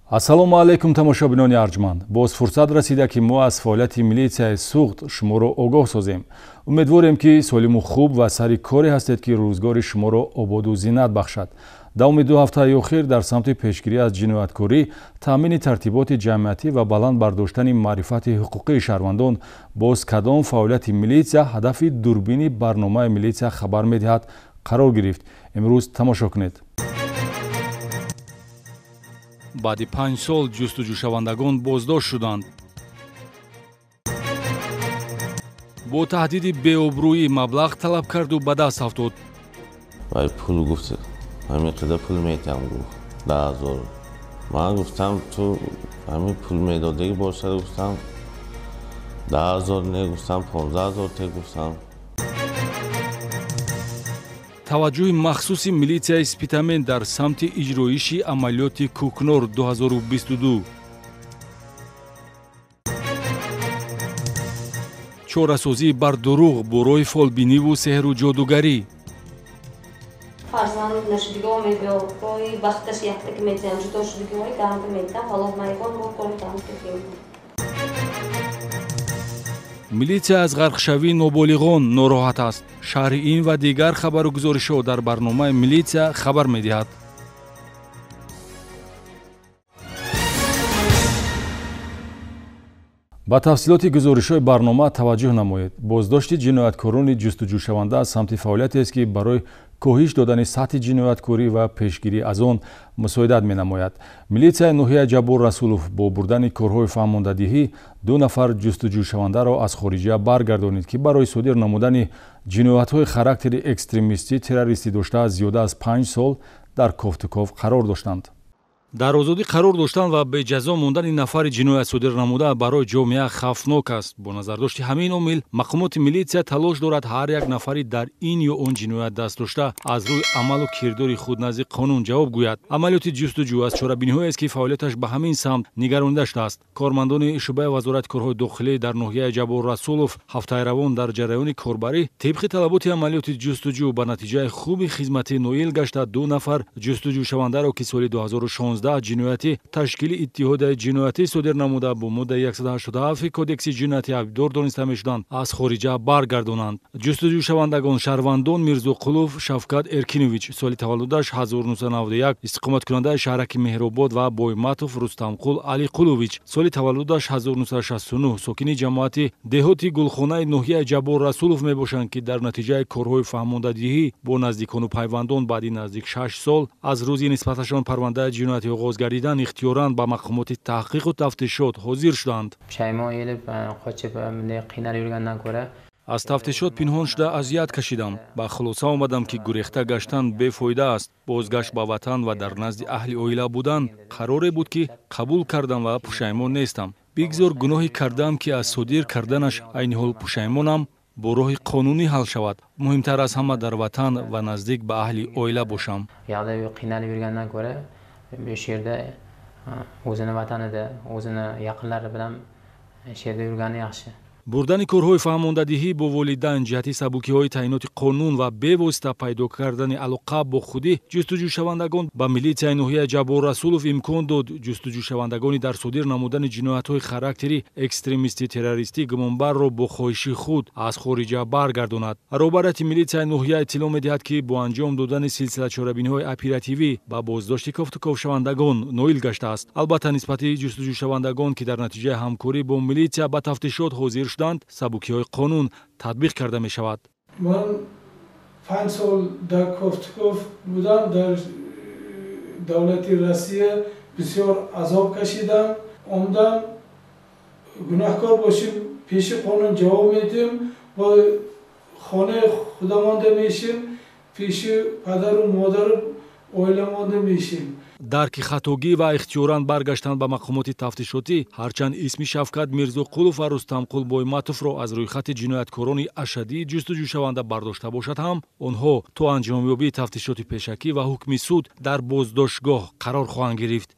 Ассалому алайкум, тамошобинони арҷманд. Боз фурсат расида, ки мо аз фаъолияти милитсияи Суғд шуморо огоҳ созем. Умедворем, ки солиму хуб ва сари коре ҳастед, ки рӯзгори шуморо ободу зинат бахшад. Давоми 2 ҳафтаи охир дар самти пешгирӣ аз ҷинояткорӣ, таъмини тартиботи ҷамъиятӣ ва баланд бардоштани маърифати ҳуқуқии шаҳрвандон боз кадом фаъолияти милитсия ҳадафи дурбини барномаи «Милитсия хабар медиҳад» қарор гирифт, имрӯз тамошо кунед. Баъди 5 сол ҷустуҷӯшавандагон боздошт шуданд. Бо таҳдиди беобрӯӣ маблағ талаб карду ба даст афтод. Вай пул гуфт, ҳамин қадар пул метиҳам, гуфт, 10 000. Ман гуфтам, ту ҳамин пул медодагӣ бошад, гуфтам, 10 000 не, гуфтам, 15 000 те, гуфтам. Таваҷҷӯҳи махсуси милитсияи Спитамен дар самти иҷроиши амалиёти Кӯкнор 2022. Чорасозии бар дурӯғ бо роҳи фолбиниву сеҳру ҷодугарӣ. Фарзанд нашудигиҳо мебиё, роҳи бахташ яктаки метиҳам, ҷудо шудигиҳои гаҳанда метиҳам, валлоҳ майгон бо кори гаҳанда. Милитсия аз ғарқшавии ноболиғон нороҳат аст. Шарҳи ин ва дигар хабару гузоришҳо дар барномаи «Милитсия хабар медиҳад». Ба тафсилоти гузоришҳои барнома таваҷҷӯҳ намоед. Боздошти ҷинояткорони ҷустуҷӯшаванда аз самти фаъолиятест, ки барои коҳиш додани сатҳи ҷинояткорӣ ва пешгирӣ аз он мусоидат менамояд. Милитсияи ноҳияи Ҷаббор Расулов бо бурдани корҳои фаҳмондадиҳӣ 2 нафар ҷустуҷӯшавандаро аз хориҷа баргардонид, ки барои содир намудани ҷиноятҳои характери экстремистӣ террористӣ дошта зиёда аз 5 сол дар кофтуков қарор доштанд. Дар озодӣ қарор доштан ва беҷазо мондани нафари ҷиноят содир намуда барои ҷомеа хавфнок аст. Бо назардошти ҳамин омил мақомоти милитсия талош дорад ҳар як нафари дар ин ё он ҷиноят даст дошта аз рӯи амалу кирдори худ назди қонун ҷавоб гӯяд. Амалиёти ҷустуҷӯ аз чорабиниҳоест, ки фаъолияташ ба ҳамин самт нигаронида шудааст. Кормандони шӯъбаи Вазорати корҳои дохилӣ дар ноҳияи Ҷаббор Расулов ҳафтаи равон дар ҷараёни корбарӣ тибқи талаботи амалиёти ҷустуҷӯ ба натиҷаи хуби хизматӣ ноил гашта 2 нафар ҷустуҷӯшавандаро, ки соли 2016 ҷинояти ташкили иттиҳодияи ҷиноятӣ содир намуда бо моддаи 187 Кодекси ҷиноятӣ айбдор дониста мешуданд, аз хориҷа баргардонанд. Ҷустуҷӯшавандагон шаҳрвандон Мирзоқулов Шавкат Эркинович, соли таваллудаш 1991, истиқоматкунандаи шаҳраки Меҳробод, ва Бойматов Рустамқул Алиқулович, соли таваллудаш 1969, сокини ҷамоати деҳоти Гулхонаи ноҳияи Ҷаббор Расулов мебошанд, ки дар натиҷаи корҳои фаҳмондадиҳӣ бо наздикону пайвандон баъди наздик 6 сол аз рӯзи нисбаташон парвандаи ҷиноятӣ оғоз гардидан ихтиёран ба мақомоти таҳқиқу тафтишот ҳозир шуданд. Аз тафтишот пинҳон шуда азият кашидам. Ба хулоса омадам, ки гурехта гаштан бефоида аст. Бозгашт ба ватан ва дар назди аҳли оила будан қароре буд, ки қабул кардам ва пушаймон нестам. Бигзор гуноҳе кардаам, ки аз содир карданаш айни ҳол пушаймонам, бо роҳи қонунӣ ҳал шавад. Муҳимтар аз ҳама дар ватан ва наздик ба аҳли оила бошам. O'sha yerda o'zini vatanida, o'zini yaqinlari bilan o'sha yerda yurgani yaxshi. Бурдани корҳои фаҳмондадиҳӣ бо волидайн ҷиҳати сабукиҳои таъиноти қонун ва бевосита пайдо кардани алоқа бо худӣ ҷустуҷӯшавандагон ба милитсияи ноҳияи Ҷаббор Расулов имкон дод ҷустуҷӯшавандагони дар содир намудани ҷиноятҳои характери экстремистӣ террористӣ гумонбарро бо хоҳиши худ аз хориҷа баргардонад. Роҳбарияти милитсияи ноҳия иттилоъ медиҳад, ки бо анҷом додани силсила чорабиниҳои оперативӣ ба боздошти кофтуковшавандагон ноил гаштааст. Албатта, нисбати ҷустуҷӯшавандагон, ки дар натиҷаи ҳамкорӣ бо милитсия ба тафтишот ҳозир шуданд, сабукиҳои қонун татбиқ карда мешавад. Ман 5 сол дар кофтуков будам, дар давлати Россия бисёр азоб кашидам. Омдам, гунаҳкор бошим, пеши қонун ҷавоб медиҳем, бо хонаи худамонда мешим, пеши падару модару оиламонда мешим. Дарки хатогӣ ва ихтиёран баргаштан ба мақомоти тафтишотӣ ҳарчанд исми Шавкат Мирзоқулов ва Рустамқул Бойматовро аз рӯйхати ҷинояткорони ашаддии ҷустуҷӯшаванда бардошта бошад ҳам, онҳо то анҷомёбии тафтишоти пешакӣ ва ҳукми суд дар боздоштгоҳ қарор хоҳанд гирифт.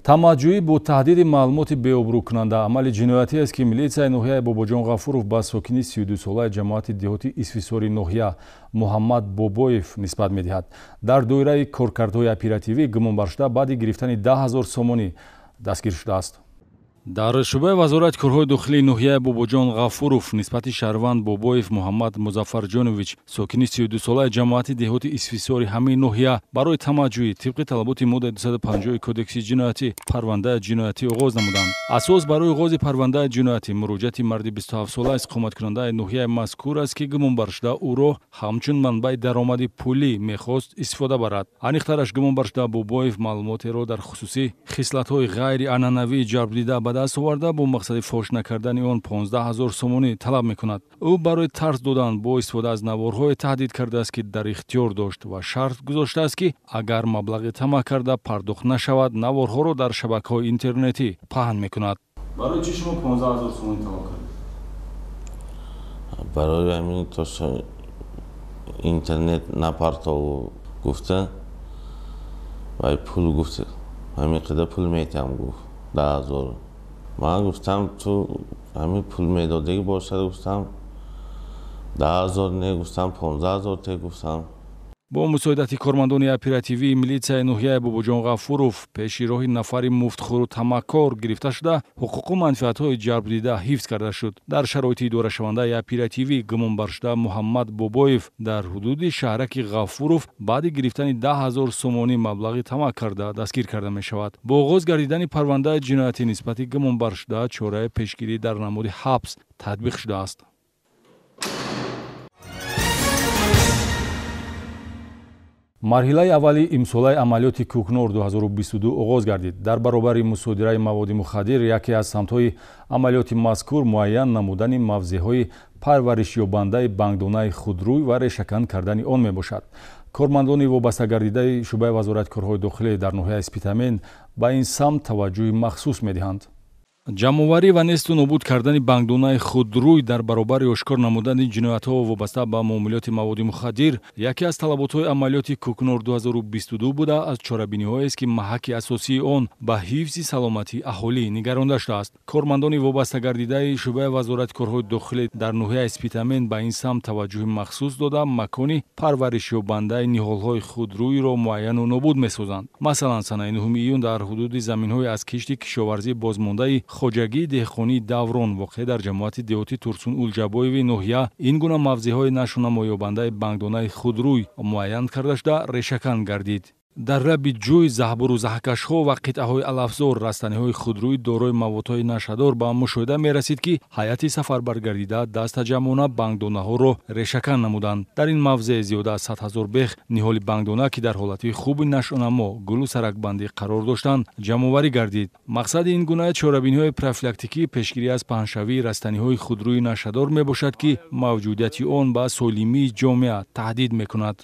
Тамаъҷӯӣ бо таҳдиди маълумоти беобрӯкунанда амали ҷиноятӣ аст, ки милитсияи ноҳияи Бобоҷон Ғафуров ба сокини 32-солаи ҷамоати деҳоти Исфисори ноҳия Муҳаммад Бобоев нисбат медиҳад. Дар доираи коркардҳои оперативӣ гумонбаршуда баъди гирифтани 10 0 сомонӣ дастгир шудааст. Дар шӯъбаи вазорати корҳои дохилии ноҳияи Бобоҷон Ғафуров нисбати шаҳрванд Бобоев Муҳаммад Музаффарҷонович, сокини 32-солаи ҷамоати деҳоти Исфисори ҳамин ноҳия, барои тамаъҷӯӣ тибқи талаботи моддаи 250 кодекси ҷиноятӣ парвандаи ҷиноятӣ оғоз намуданд. Асос барои оғози парвандаи ҷиноятӣ муроҷиати марди 27-сола истиқоматкунандаи ноҳияи мазкур аст, ки гумонбаршуда ӯро ҳамчун манбаи даромади пулӣ мехост истифода барад. Аниқтараш, гумонбаршуда Бобоев маълумотеро дар хусуси хислатҳои ғайрианъанавии ҷалбдида ба даст оварда, бо мақсади фош накардани он 15 0 сомонӣ талаб мекунад. Ӯ барои тарс додан бо истифода аз наворҳое таҳдид кардааст, ки дар ихтиёр дошт ва шарт гузоштааст, ки агар маблағи тамаъ карда пардохт нашавад, наворҳоро дар шабакаҳои интернетӣ паҳн мекунад. Барои чӣ шумо 15 0 сомонӣ талаб кардед? Барои ҳамин то интернет напартову гуфта, вай пул гуфта, ҳамин қадар пул метиҳам гуфт, 10 0. Ман гуфтам, ту ҳамин пул медодагӣ бошад, гуфтам 10 0 не, гуфтам 15 0 те, гуфтам. Бо мусоидати кормандони оперативии милитсияи ноҳияи Бобоҷон Ғафуров пеши роҳи нафари муфтхӯру тамаъкор гирифта шуда, ҳуқуқу манфиатҳои ҷалбдида ҳифз карда шуд. Дар шароити идорашавандаи оперативӣ гумонбаршуда Муҳаммад Бобоев дар ҳудуди шаҳраки Ғафуров баъди гирифтани 10 0 сомонӣ маблағи тамаъ карда дастгир карда мешавад. Бо оғоз гардидани парвандаи ҷиноятӣ нисбати гумонбаршуда чораи пешгирӣ дар намуди ҳабс татбиқ шудааст. Марҳилаи аввали имсолаи амалиёти Кӯкнор 2022 оғоз гардид. Дар баробари мусодираи маводи мухаддир яке аз самтҳои амалиёти мазкур муайян намудани мавзеъҳои парваришёбандаи бангдонаи худрӯй ва решакан кардани он мебошад. Кормандони вобастагардидаи шӯъбаи вазорати корҳои дохилӣ дар ноҳияи Спитамен ба ин самт таваҷҷӯҳи махсус медиҳанд. Ҷамъоварӣ ва несту нобуд кардани бангдонаи худрӯй дар баробари ошкор намудани ҷиноятҳо вобаста ба муомилоти маводи мухаддир яке аз талаботҳои амалиёти Кӯкнор 2022 буда, аз чорабиниҳоест, ки маҳаки асосии он ба ҳифзи саломатии аҳолӣ нигаронда шудааст. Кормандони вобастагардидаи шӯъбаи вазорати корҳои дохилӣ дар ноҳияи Спитамен ба ин самт таваҷҷӯҳи махсус дода, макони парваришёбандаи ниҳолҳои худрӯйро муайяну нобуд месозанд. Масалан, санаи 9 июн дар ҳудуди заминҳои аз кишти кишоварзӣ бозмондаи хоҷагии деҳқонии Даврон воқеъ дар ҷамоати деҳоти Турсун Улҷабоеви ноҳия ин гуна мавзеъҳои нашунамоёбандаи бангдонаи худрӯй муайян карда шуда, решакан гардид. Дар лаби ҷӯй заҳбуру заҳкашҳо ва қитъаҳои алафзор растаниҳои худрӯй дорои маводҳои нашъадор ба мушоҳида мерасид, ки ҳайати сафарбаргардида дастаҷамъона бангдонаҳоро решакан намуданд. Дар ин мавзеъ зиёда аз 100 0 бех ниҳоли бангдона, ки дар ҳолати хуби нашъунамо, гулу саракбандӣ қарор доштанд, ҷамъоварӣ гардид. Мақсади ин гуна чорабиниҳои профилактикӣ пешгирӣ аз паҳншавии растаниҳои худрӯи нашъадор мебошад, ки мавҷудияти он ба солимии ҷомеа таҳдид мекунад.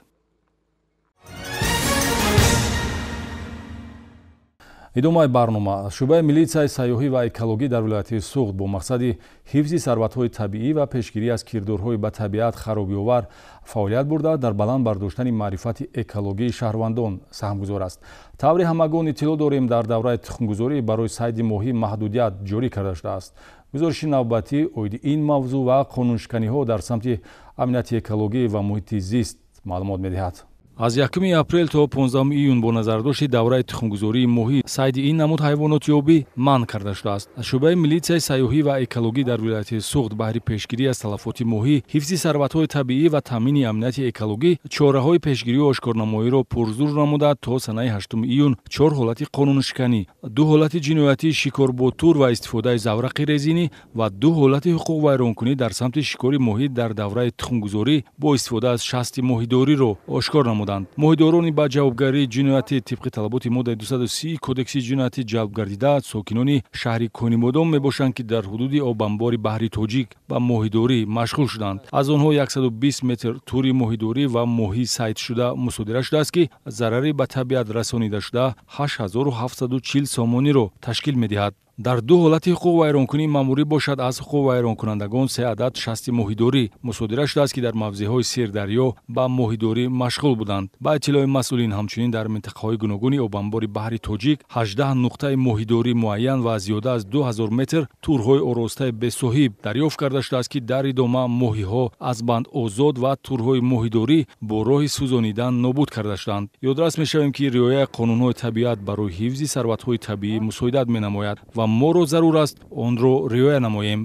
Идомаи барнома. Шӯъбаи милитсияи сайёҳӣ ва экологӣ дар вилояти Суғд бо мақсади ҳифзи сарватҳои табиӣ ва пешгирӣ аз кирдорҳои ба табиат харобиовар фаъолият бурда, дар баланд бардоштани маърифати экологии шаҳрвандон саҳмгузор аст. Таври ҳамагон иттилоъ дорем, дар давраи тухмгузорӣ барои сайди моҳӣ маҳдудият ҷорӣ карда шудааст. Гузориши навбатӣ оиди ин мавзӯъ ва қонуншиканиҳо дар самти амнияти экологӣ ва муҳити зист маълумот медиҳад. Аз 1 апрел то 15 июн бо назардошти давраи тухмгузории моҳӣ сайди ин намуд ҳайвоноти обӣ манъ карда шудааст. Шӯъбаи милитсияи сайёҳӣ ва экологӣ дар вилояти Суғд баҳри пешгирӣ аз талафоти моҳӣ, ҳифзи сарватҳои табиӣ ва таъмини амнияти экологӣ чораҳои пешгирию ошкорнамоиро пурзур намуда, то санаи 8 июн 4 ҳолати қонуншиканӣ, 2 ҳолати ҷиноятии шикор бо тур ва истифодаи заврақи резинӣ ва 2 ҳолати ҳуқуқвайронкунӣ дар самти шикори моҳӣ дар давраи тухмгузорӣ бо истифода аз шасти моҳидориро ошкор намуданд. Моҳидорони ба ҷавобгарии ҷиноятӣ тибқи талаботи моддаи 230 кодекси ҷиноятӣ ҷалб гардида сокинони шаҳри Конибодом мебошанд, ки дар ҳудуди обанбори баҳри Тоҷик ба моҳидорӣ машғул шуданд. Аз онҳо 120 метр тури моҳидорӣ ва моҳӣ сайдшуда мусодира шудааст, ки зарари ба табиат расонида шуда 8740 сомониро ташкил медиҳад. Дар ду ҳолати ҳуқуқвайронкунии маъмурӣ бошад, аз ҳуқуқвайронкунандагон 3 адад шасти моҳидорӣ мусодира шудааст, ки дар мавзеъҳои Сирдарё ба моҳидорӣ машғул буданд. Ба иттилои масъулин, ҳамчунин дар минтақаҳои гуногуни обанбори баҳри Тоҷик 18 нуқтаи моҳидорӣ муайян ва зиёда аз 2000 метр турҳои оростаи бесоҳиб дарёфт карда шудааст, ки дар идома моҳиҳо аз банд озод ва турҳои моҳидорӣ бо роҳи сӯзонидан нобуд карда шуданд. Ёдрас мешавем, ки риояи қонунҳои табиат барои ҳифзи сарватҳои табиӣ мусоидат менамояд ва моро зарур аст онро риоя намоем.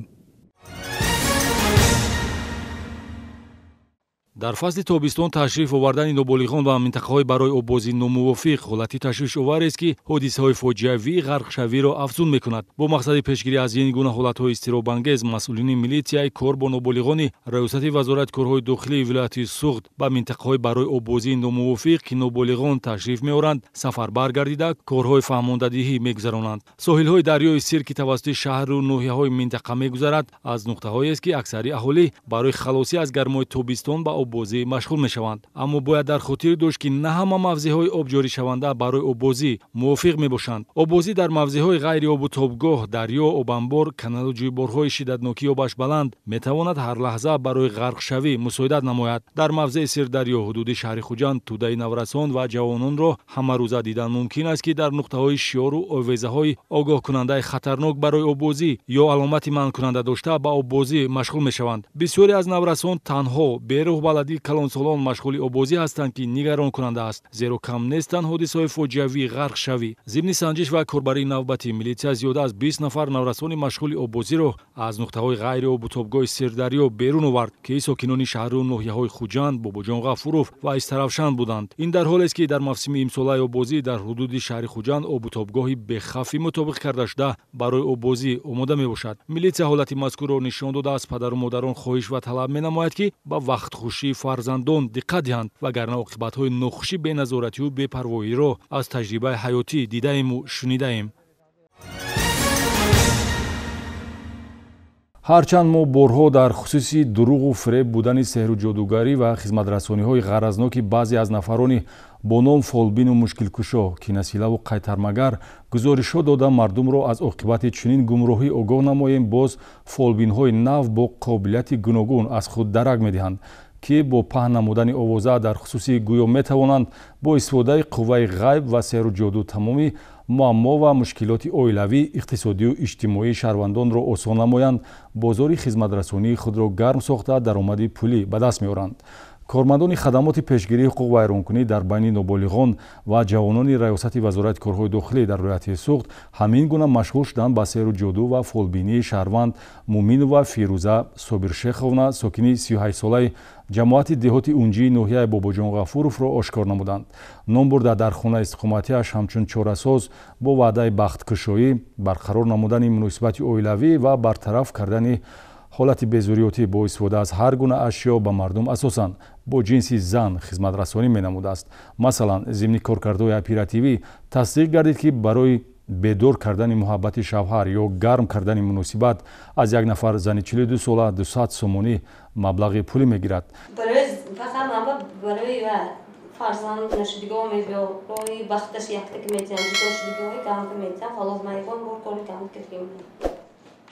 Дар фасли тобистон ташриф овардани ноболиғон ба минтақаҳои барои оббозӣ номувофиқ ҳолати ташвишоварест, ки ҳодисаҳои фоҷиавии ғарқшавиро афзун мекунад. Бо мақсади пешгирӣ аз ин гуна ҳолатҳои изтиробангез, масъулини милитсияи кор бо ноболиғони Раёсати Вазорати корҳои дохилии вилояти Суғд ба минтақаҳои барои оббозии номувофиқ, ки ноболиғон ташриф меоранд, сафарбар гардида корҳои фаҳмондадиҳӣ мегузаронанд. Соҳилҳои дарёи Сир, ки тавассути шаҳру ноҳияҳои минтақа мегузарад, аз нуқтаҳоест, ки аксари аҳолӣ барои халосӣ аз гармои тобистон ба оббозӣ машғул мешаванд. Аммо бояд дар хотир дошт, ки на ҳама мавзеъҳои обҷоришаванда барои оббозӣ мувофиқ мебошанд. Оббозӣ дар мавзеъҳои ғайриобу тобгоҳ, дарё, обанбор, каналу ҷӯйборҳои шиддатнокии обаш баланд метавонад ҳар лаҳза барои ғарқшавӣ мусоидат намояд. Дар мавзеи Сирдарё ҳудуди шаҳри Хуҷанд тӯдаи наврасон ва ҷавононро ҳамарӯза дидан мумкин аст, ки дар нуқтаҳои шиёру овезаҳои огоҳкунандаи хатарнок барои оббозӣ ё аломати манъкунанда дошта ба оббозӣ машғул мешаванд. Бисёре аз наврасон танҳо бероҳбаладии калонсолон машғули оббозӣ ҳастанд, ки нигаронкунанда аст, зеро кам нестанд ҳодисаҳои фоҷиавии ғарқшавӣ. Зимни санҷиш ва корбарии навбатӣ милитсия зиёда аз 20 нафар наврасони машғули оббозиро аз нуқтаҳои ғайриобутобгоҳи Сирдарё берун овард, ки сокинони шаҳру ноҳияҳои Хуҷанд, Бобоҷон Ғафуров ва Истаравшан буданд. Ин дар ҳолест, ки дар мавсими имсолаи оббозӣ дар ҳудуди шаҳри Хуҷанд обутобгоҳи бехавфи мутобиқ карда шуда барои оббозӣ омода мебошад. Милитсия ҳолати мазкурро нишон дода, аз падару модарон хоҳиш ва талаб менамояд, ки ба вақтхушии фарзандон диққат диҳанд, вагарна оқибатҳои нохуши беназоратию бепарвоиро аз таҷрибаи ҳаётӣ дидаему шунидаем. Ҳарчанд мо борҳо дар хусуси дурӯғу фиреб будани сеҳру ҷодугарӣ ва хизматрасониҳои ғаразноки баъзе аз нафарони бо ном фолбину мушкилкушо, кинасилаву қайтармагар гузоришҳо дода мардумро аз оқибати чунин гумроҳӣ огоҳ намоем, боз фолбинҳои нав бо қобилияти гуногун аз худ дарак медиҳанд, ки бо паҳн намудани овоза дар хусуси гӯё метавонанд бо истифодаи қувваи ғайб ва сеҳру ҷоду тамоми муаммо ва мушкилоти оилавӣ, иқтисодию иҷтимоии шаҳрвандонро осон намоянд, бозори хизматрасонии худро гарм сохта даромади пулӣ ба даст меоранд. Кормандони хадамоти пешгирии ҳуқуқвайронкунӣ дар байни ноболиғон ва ҷавонони Раёсати Вазорати корҳои дохилӣ дар вилояти Суғд ҳамин гуна машғул шуданд ба сеҳру ҷоду ва фолбинии шаҳрванд Муминова Фирӯза Собиршеховна, сокини 38-солаи ҷамоати деҳоти Унҷии ноҳияи Бобоҷон Ғафуровро ошкор намуданд. Ном бурда дар хонаи истиқоматиаш ҳамчун чорасоз бо ваъдаи бахткушоӣ, барқарор намудани муносибати оилавӣ ва бартараф кардани ҳолати безориётӣ бо истифода аз ҳар гуна ашё ба мардум асосан бо ҷинси зан хизматрасонӣ менамудааст. Масалан, зимни коркардҳои оперативӣ тасдиқ гардид, ки барои бедор кардани муҳаббати шавҳар ё гарм кардани муносибат аз як нафар зани 42 сола 200 сомонӣ маблағи пулӣ мегирад.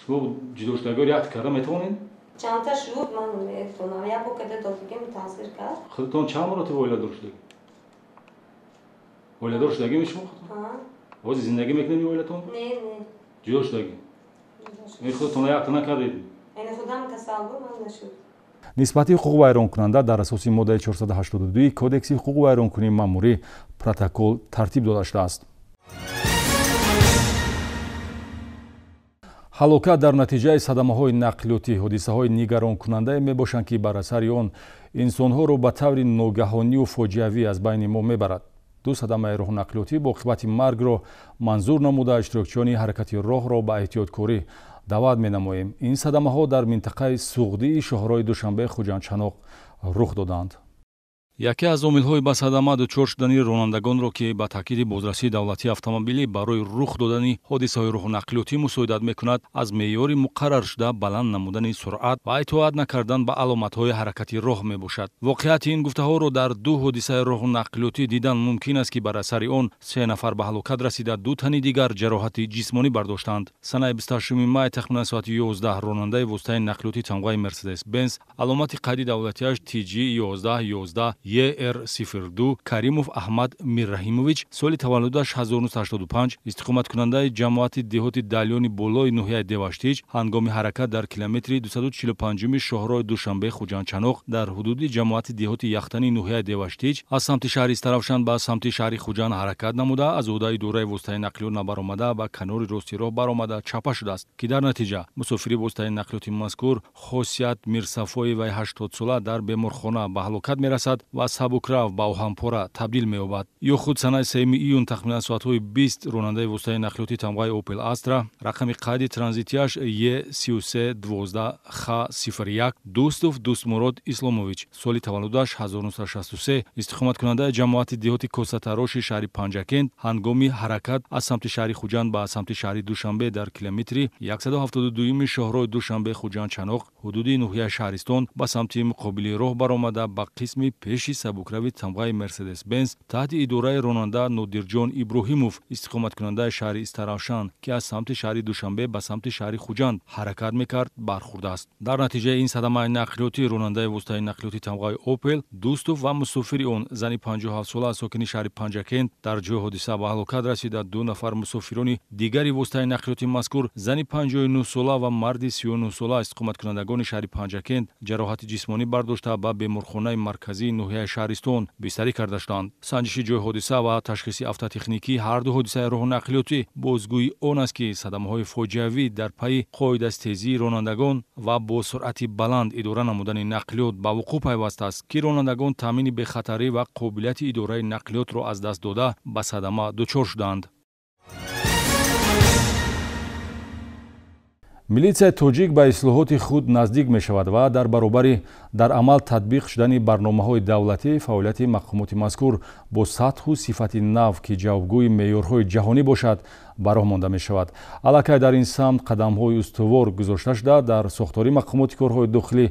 Шумо ҷудошудагиро якт карда метавонед? Чандта шуд, ман метавонам. Як бор када додагим таъсир кард. Худатон чанд маротиба оиладор шудагӣ? Оиладор шудагӣ шумо худатон? Ҳа. Ҳозир зиндагӣ мекунед оилатон? Не, не. Ҷудо шудагӣ? Ин худатон якт накардед? Ин худам касал буд, ман нашуд. Нисбати ҳуқуқвайронкунанда дар асоси моддаи 482 Кодекси ҳуқуқвайронкунии маъмурӣ протокол тартиб дода шудааст. Ҳалокат дар натиҷаи садамаҳои нақлиётӣ ҳодисаҳои нигаронкунандае мебошанд, ки бар асари он инсонҳоро ба таври ногаҳонию фоҷиавӣ аз байни мо мебарад. Ду садамаи роҳнақлиётӣ бо оқибати маргро манзур намуда иштирокчиёни ҳаракати роҳро ба эҳтиёткорӣ даъват менамоем. Ин садамаҳо дар минтақаи Суғдии шоҳрои Душанбе Хуҷандчаноқ рух доданд. Яке аз омилҳои ба садама дучор шудани ронандагонро, ки ба таъкиди бозрасии давлатии автомобилӣ барои рух додани ҳодисаҳои роҳнақлиётӣ мусоидат мекунад, аз меъёри муқарраршуда баланд намудани суръат ва итоат накардан ба аломатҳои ҳаракати роҳ мебошад. Воқеияти ин гуфтаҳоро дар ду ҳодисаи роҳнақлиётӣ дидан мумкин аст, ки бар асари он 3 нафар ба ҳалокат расида, 2 тани дигар ҷароҳати ҷисмонӣ бардоштанд. Санаи 28 май тахминан соати 11 ронандаи воситаи нақлиёти тамғаи Мерседес Бенз аломати қайди давлатиаш TG 1111 ER02 Каримов Аҳмад Мирраҳимович, соли таваллудаш 1985, истиқоматкунандаи ҷамоати деҳоти Далёни болои ноҳияи Деваштич, ҳангоми ҳаракат дар километри 245-уми шоҳроҳи Душанбе-Хуҷанд-Чаноқ дар ҳудуди ҷамоати деҳоти Яхтани ноҳияи Деваштич аз самти шаҳри Истаравшан ба самти шаҳри Хуҷанд ҳаракат намуда, аз ӯҳдаи дураи воситаи нақлиёт набаромада ба канори рости роҳ баромада чапа шудааст, ки дар натиҷа мусофири воситаи нақлиёти мазкур Хосият Мирсафоеваи 80сола дар беморхона ба ҳалокат мерасад ва сабукрав ба оҳанпора табдил меёбад. Ё худ санаи 3 июн тахминан соатҳои 20 ронандаи воситаи нақлиёти тамғаи Opel Astra рақами қайди транзитиаш Е3312Х01 Дӯстов Дӯстмурод Исломович, соли таваллудаш 1963, истиқоматкунандаи ҷамоати деҳоти Косатароши шаҳри Панҷакент, ҳангоми ҳаракат аз самти шаҳри Хуҷанд ба самти шаҳри Душанбе дар километри 172-юми шоҳроҳи Душанбе-Хуҷанд-Чаноқ ҳудуди ноҳияи Шаҳристон ба самти муқобили роҳ баромада ба қисми пеши сабукрави тамғаи Мерседес Бенз таҳти идораи ронанда Нодирҷон Иброҳимов, истиқоматкунандаи шаҳри Истаравшан, ки аз самти шаҳри Душанбе ба самти шаҳри Хуҷанд ҳаракат мекард, бархӯрдааст. Дар натиҷаи ин садамаи нақлиётӣ ронандаи воситаи нақлиёти тамғаи Опел Дӯстов ва мусофири он зани 57сола сокини шаҳри Панҷакент дар ҷои ҳодиса ба ҳалокат расида, 2 нафар мусофирони дигари воситаи нақлиёти мазкур зани 59сола ва марди 39сола истиқоматкунандагони шаҳри Панҷакент ҷароҳати ҷисмонӣ бардошта ба беморхонаи марказии ноҳияи Шаҳристон бистарӣ карда шуданд. Санҷиши ҷои ҳодиса ва ташхиси автотехникӣ ҳар ду ҳодисаи роҳнақлиётӣ бозгӯи он аст, ки садамаҳои фоҷиавӣ дар пайи қоидастезии ронандагон ва бо суръати баланд идора намудани нақлиёт ба вуқӯъ пайваст аст, ки ронандагон таъмини бехатарӣ ва қобилияти идораи нақлиётро аз даст дода ба садама дучор шуданд. Милитсияи тоҷик ба ислоҳоти худ наздик мешавад ва дар баробари дар амал татбиқ шудани барномаҳои давлатӣ фаъолияти мақомоти мазкур бо сатҳу сифати нав, ки ҷавобгӯи меъёрҳои ҷаҳонӣ бошад, ба роҳ монда мешавад. Аллакай дар ин самт қадамҳои устувор гузошта шуда, дар сохтори мақомоти корҳои дохилӣ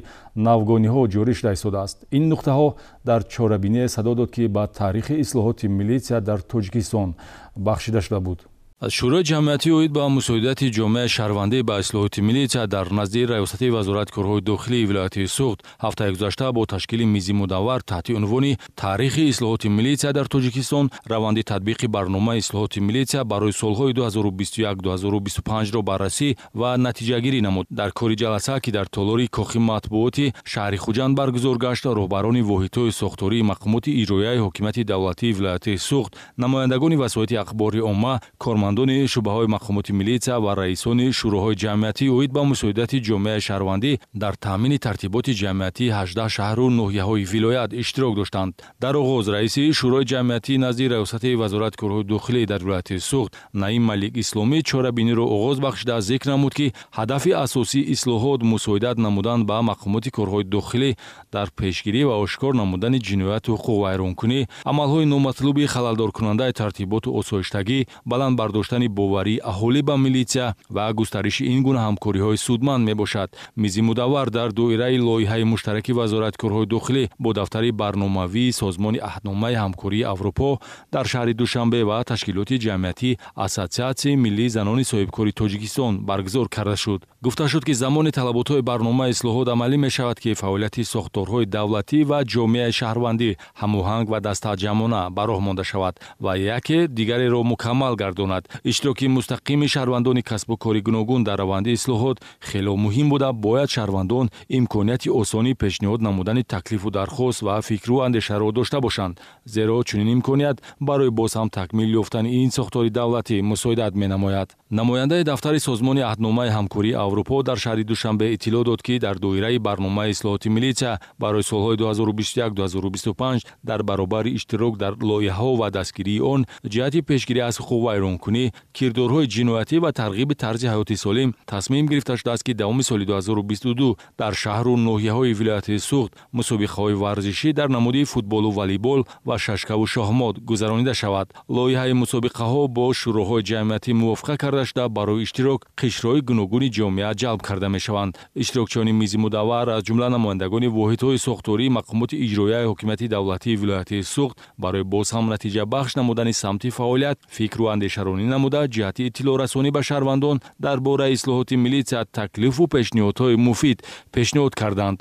навгониҳо ҷорӣ шуда истодааст. Ин нуқтаҳо дар чорабиние садо дод, ки ба таърихи ислоҳоти милитсия дар Тоҷикистон бахшида шуда буд. Аз Шӯрои ҷамъиятӣ оид ба мусоидати ҷомеаи шаҳрвандӣ ба ислоҳоти милитсия дар назди Раёсати Вазорати корҳои дохилии вилояти Суғд ҳафтаи гузашта бо ташкили мизи мудаввар таҳти унвони таърихи ислоҳоти милитсия дар Тоҷикистон раванди татбиқи барномаи ислоҳоти милитсия барои солҳои 2021-2025-ро баррасӣ ва натиҷагирӣ намуд. Дар кори ҷаласа, ки дар толори кохи матбуоти шаҳри Хуҷанд баргузор гашт, роҳбарони воҳидҳои сохтории мақомоти иҷроияи ҳокимияти давлатии вилояти Суғд, намояндагони васоити ахбори омма, кормандони шӯъбаҳои мақомоти милитсия ва раисони шӯроҳои ҷамъиятӣ оид ба мусоидати ҷомеаи шаҳрвандӣ дар таъмини тартиботи ҷамъиятии 18 шаҳру ноҳияҳои вилоят иштирок доштанд. Дар оғоз раиси шӯрои ҷамъиятӣ назди Раёсати Вазорати корҳои дохилӣ дар вилояти Суғд Наим Малик Исломӣ чорабиниро оғоз бахшида зикр намуд, ки ҳадафи асосии ислоҳот мусоидат намудан ба мақомоти корҳои дохилӣ дар пешгирӣ ва ошкор намудани ҷинояту ҳуқуқвайронкунӣ, амалҳои номатлуби халалдоркунандаи тартиботу осоиштагӣ, баланд бардоштани боварии аҳолӣ ба милитсия ва густариши ин гуна ҳамкориҳои судманд мебошад. Мизи мудаввар дар доираи лоиҳаи муштараки Вазорати корҳои дохилӣ бо дафтари барномавии Созмони аҳдномаи ҳамкории Аврупо дар шаҳри Душанбе ва ташкилоти ҷамъиятии Ассотсиатсияи миллии занони соҳибкори Тоҷикистон баргузор карда шуд. Гуфта шуд, ки замони талаботҳои барномаи ислоҳот амалӣ мешавад, ки фаъолияти сохторҳои давлатӣ ва ҷомеаи шаҳрвандӣ ҳамоҳанг ва дастаҷамъона ба роҳ монда шавад ва яке дигареро мукаммал гардонад. Иштироки мустақими шаҳрвандони касбу кори гуногун дар раванди ислоҳот хело муҳим буда, бояд шаҳрвандон имконияти осони пешниҳод намудани таклифу дархост ва фикру андешаро дошта бошанд, зеро чунин имконият барои боз ҳам такмил ёфтани ин сохтори давлатӣ мусоидат менамояд. Намояндаи дафтари Созмони аҳдномаи ҳамкории Аврупо дар шаҳри Душанбе иттилоъ дод, ки дар доираи барномаи ислоҳоти милитсия барои солҳои 2021-2025 дар баробари иштирок дар лоиҳаҳо ва дастгирии он ҷиҳати пешгирӣ аз ҳуқуқвайронкунӣ, кирдорҳои ҷиноятӣ ва тарғиби тарзи ҳаёти солим тасмим гирифта шудааст, ки давоми соли 2022 дар шаҳру ноҳияҳои вилояти Суғд мусобиқаҳои варзишӣ дар намуди футболу волейбол ва шашкаву шоҳмот гузаронида шавад. Лоиҳаи мусобиқаҳо бо шӯроҳои ҷамъиятӣ мувофиқа карда шуда, барои иштирок қишрҳои гуногуни ҷомеа ҷалб карда мешаванд. Иштирокчиёни мизи мудаввар аз ҷумла намояндагони воҳидҳои сохтории мақомоти иҷроияи ҳокимияти давлатии вилояти Суғд барои боз ҳам натиҷабахш намудани самти фаъолият фикру андешаронӣ намуда, ҷиҳати иттилоърасонӣ ба шаҳрвандон дар бораи ислоҳоти милитсия таклифу пешниҳодҳои муфид пешниҳод карданд.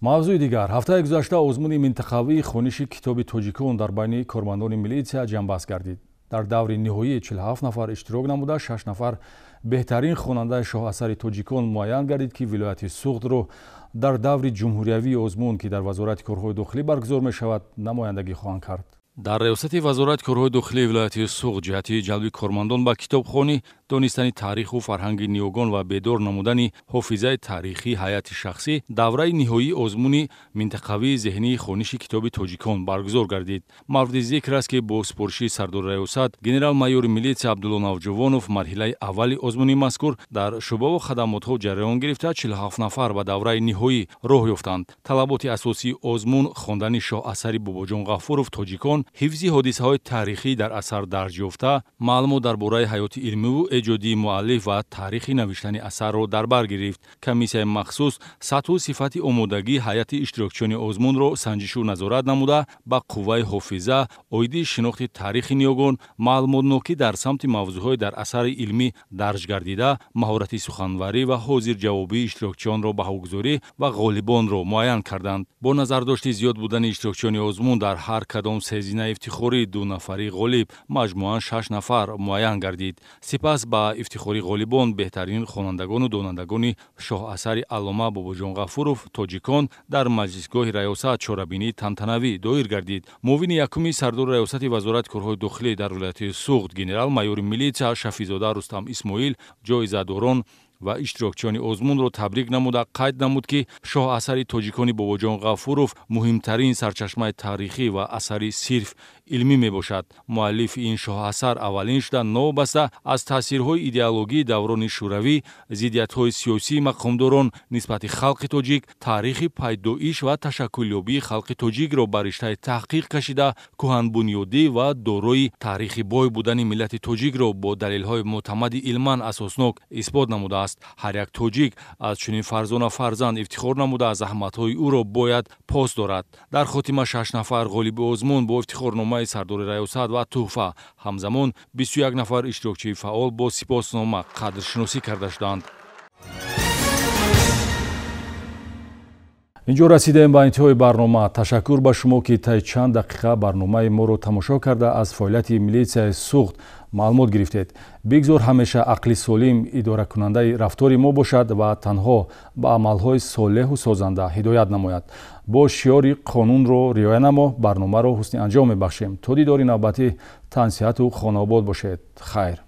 Мавзӯи дигар. Ҳафтаи гузашта озмуни минтақавии хониши китоби тоҷикон дар байни кормандони милитсия ҷамъбаст гардид. Дар даври ниҳоии 47 нафар иштирок намуда, 6 нафар беҳтарин хонандаи шоҳасари тоҷикон муайян гардид, ки вилояти Суғдро дар даври ҷумҳуриявии озмун, ки дар Вазорати корҳои дохилӣ баргузор мешавад, намояндагӣ хоҳанд кард. Дар раёсати Вазорати корҳои дохилии вилояти Суғд ҷиҳати ҷалби кормандон ба китобхонӣ, донистани таъриху фарҳанги ниёгон ва бедор намудани ҳофизаи таърихии ҳайати шахсӣ давраи ниҳоии озмуни минтақавии зеҳнии хониши китоби тоҷикон баргузор гардид. Мавриди зикр аст, ки бо супориши сардори раёсат генерал-майори милитсия Абдулло Навҷувонов марҳилаи аввали озмуни мазкур дар шӯъбаву хадамотҳо ҷараён гирифта, 47 нафар ба давраи ниҳоӣ роҳ ёфтанд. Талаботи асосии озмун хондани шоҳасари Бобоҷон Ғафуров «Тоҷикон», ҳифзи ҳодисаҳои таърихӣ дар асар дарҷ ёфта, маълумот дар бораи ҳаёти илмиву эҷодии муаллиф ва таърихи навиштани асарро дар бар гирифт. Комиссияи махсус сатҳу сифати омодагии ҳайати иштирокчиёни озмунро санҷишу назорат намуда, ба қувваи ҳофиза, оиди шинохти таърихи ниёгон, маълумотнокӣ дар самти мавзӯъҳои дар асари илмӣ дарҷ гардида, маҳорати суханварӣ ва ҳозирҷавобии иштирокчиёнро баҳогузорӣ ва ғолибонро муайян карданд. Бо назардошти зиёд будани иштирокчиёни озмун дар ҳар кадом сезина ифтихорӣ 2 нафари ғолиб, маҷмӯан 6 нафар муайян гардид. Сипас ба ифтихори ғолибон беҳтарин хонандагону донандагони шоҳасари аллома Бобоҷон Ғафуров «Тоҷикон» дар маҷлисгоҳи раёсат чорабинии тантанавӣ доир гардид. Муовини якуми сардори раёсати Вазорати корҳои дохилӣ дар вилояти Суғд генерал-майори милитсия Шафизода Рустам Исмоил ҷоизадорон ва иштирокчиёни озмунро табрик намуда, қайд намуд, ки шоҳасари тоҷикони Бобоҷон Ғафуров муҳимтарин сарчашмаи таърихӣ ва асари сирф илмӣ мебошад. Муаллифи ин шоҳасар аввалин шуда новобаста аз таъсирҳои идеологии даврони шӯравӣ, зиддиятҳои сиёсии мақомдорон нисбати халқи тоҷик, таърихи пайдоиш ва ташаккулёбии халқи тоҷикро ба риштаи таҳқиқ кашида, кӯҳанбунёдӣ ва дорои таърихи бой будани миллати тоҷикро бо далелҳои мӯътамади илман асоснок исбот намудааст. Ҳар як тоҷик аз чунин фарзона фарзанд ифтихор намуда, заҳматҳои ӯро бояд пос дорад. Дар хотима 6 нафар ғолиби озмун бо ифтихорномаи сардори раёсат ва тӯҳфа, ҳамзамон 21 нафар иштирокчии фаъол бо сипоснома қадршиносӣ карда шуданд. Инҷо расидаем ба интиҳои барнома. Ташаккур ба шумо, ки таи чанд дақиқа барномаи моро тамошо карда, аз фаъолияти милитсияи Суғд маълумот гирифтед. Бигзор ҳамеша ақли солим идоракунандаи рафтори мо бошад ва танҳо ба амалҳои солеҳу созанда ҳидоят намояд. Бо шиёри қонунро риоя намо барномаро ҳусни анҷом мебахшем. То дидори навбатӣ тансиҳату хонаобод бошед. Хайр.